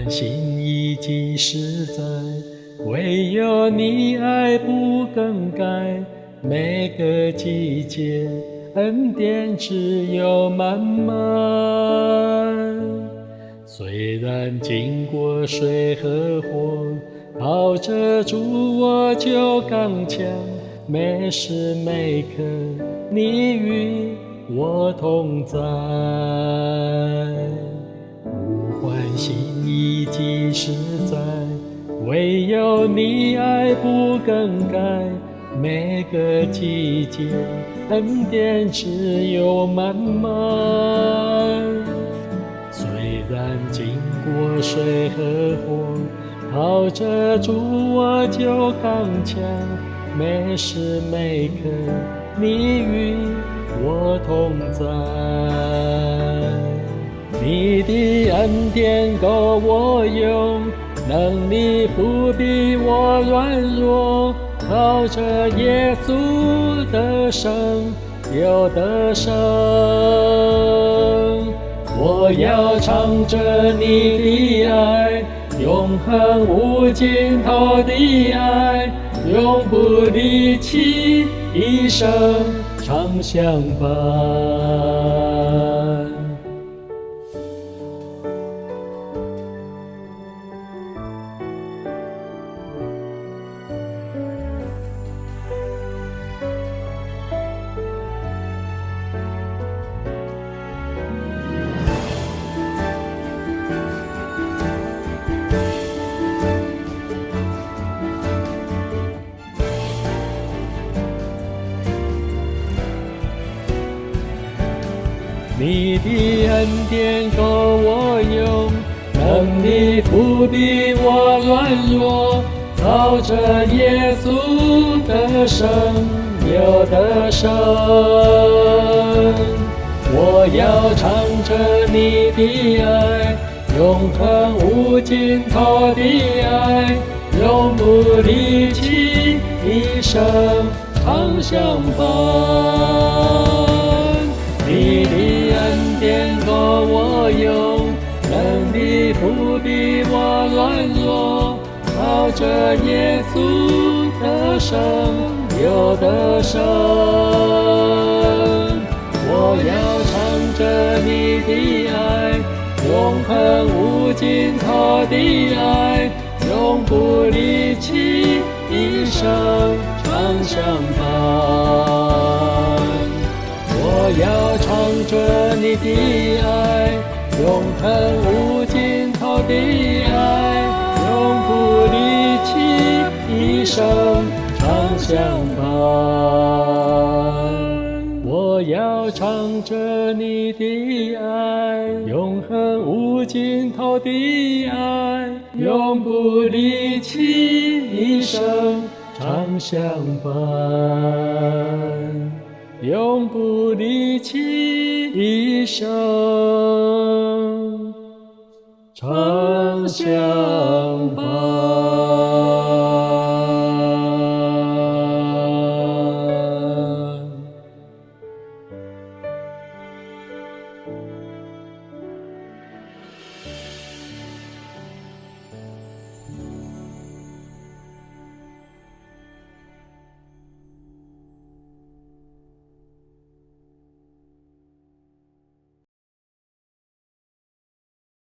心意即實在，唯有你愛不更改。每個季節恩典只有滿滿。雖然經過水和火，靠著主我就剛強。每時每刻你與我同在。物換星移幾時載，唯有你愛不更改。每個季節恩典只有滿滿。雖然經過水和火，靠著主我就剛強。每時每刻你與我同在。你的恩典夠我用，能力覆庇我軟弱，靠著耶穌得勝又得勝。我要唱著你的愛，永恆無盡頭的愛，永不離棄，一生常相伴。你的恩典夠我用，能力覆庇我軟弱，靠著耶穌得勝又得勝。我要唱著你的愛，永恆無盡頭的愛，永不離棄，一生常相伴。你的恩典夠我用，能力覆庇我軟弱，靠著耶穌得勝又得勝。我要唱著你的愛，永恆無盡頭的愛，永不離棄，一生常相伴。我要唱著你的愛，永恆無盡頭的愛，永不離棄，一生常相伴。我要唱著你的愛，永恆無盡頭的愛，永不離棄，一生常相伴。永不離棄，一生常相伴。